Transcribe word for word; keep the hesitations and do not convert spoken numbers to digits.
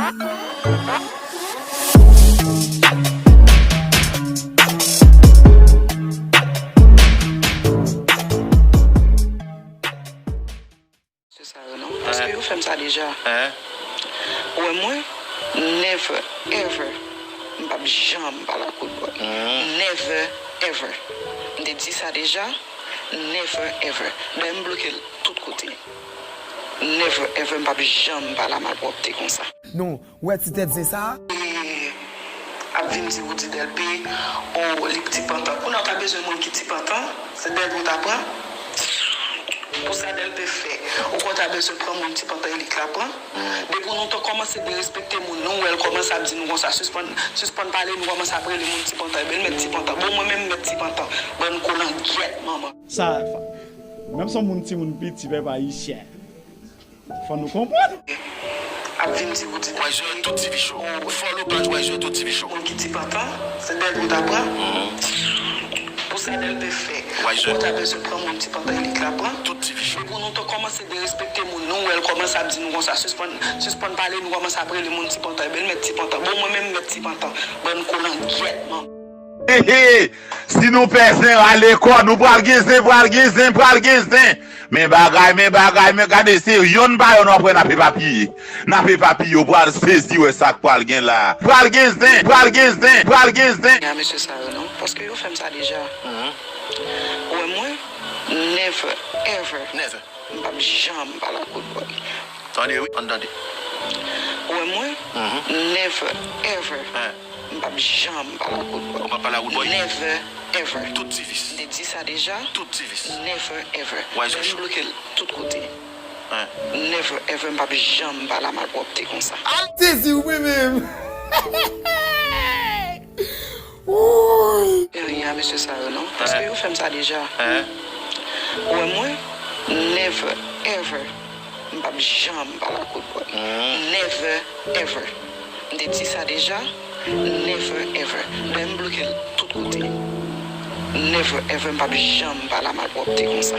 Se sa yo non, paske yo fè m sa deja. Ou wè mwen, never ever m p ap janm pale ak Roodboy. Never ever. M te di sa deja. Never ever. Dayè m bloke l tout kote. Never ever m p ap janm pale a malpwòpte konsa. Nou wè ti tèt zen sa a? E ap vin di Roody Delpé, o, li ti pantan. Kounye a w ta bezwen moun ki ti pantan, se Delpé w ta pran. Pou sa Delpé fè, ou kwè w ta bezwen pran moun ti pantan e li k la pran? Depi nou te kòmanse derespekte moun, nou wè l kòmanse ap di nou konsa, sispann, sispann pale, nou kòmanse ap rele moun ti pantan. Ebyen l mèt ti pantan. Bon, mwen menm m mèt ti pantan. Bann kolangyèt manman. Sa, menm si yon moun timoun piti, pèp ayisyen. Fò nou konprann. Ap vin di Roody. Wise Joe tout T V show. Follow paj Wise Joe tout T V show. Moun ki ti pantan, se Delpé w ta pran. Pou sa Delpé fè. Wise Joe. Ou ta bezwen pran moun ti pantan e li k la pran. Tout T V show. Depi nou te kòmanse derespekte moun, nou wè l kòmanse ap di nou konsa, sispann, sispann pale, nou kòmanse ap rele moun ti pantan. Ebyen l mèt ti pantan. Bon, mwen menm m mèt ti pantan. Bann kolangyèt manman. Hehe! Si nou pè zen rale kò, nou pral gen zen, pral gen zen, pral gen zen. Men bagay, men bagay, men gade se yonn pa yonn w ap wè n ap epapiye. N ap epapiye, w pral sezi wè sa k pral gen la. Pral gen zen, pral gen zen, pral gen zen. A mesye sa yo non, paske yo fè m sa deja. Ou wè mwen, never ever. Never. M p ap janm pale ak Roodboy. Tande wi, ann tande. Ou wè mwen, never ever. M p ap janm pale ak Roodboy. Ou p ap pale ak Roodboy? Never ever. Tout T V. M te di sa deja. Tout T V. Never ever. Wise Joe. Dayè m bloke l tout kote. Never ever m p ap janm pale a malpwòpte konsa. Sezi wi menm. Wouy. Eryen a mesye sa yo non, paske yo fè m sa deja. Ou wè mwen, never ever m p ap janm pale ak Roodboy. Never ever. M te di sa deja. Never ever. Dayè m bloke l tout kote. Never ever m p ap janm pale a malpwòpte konsa.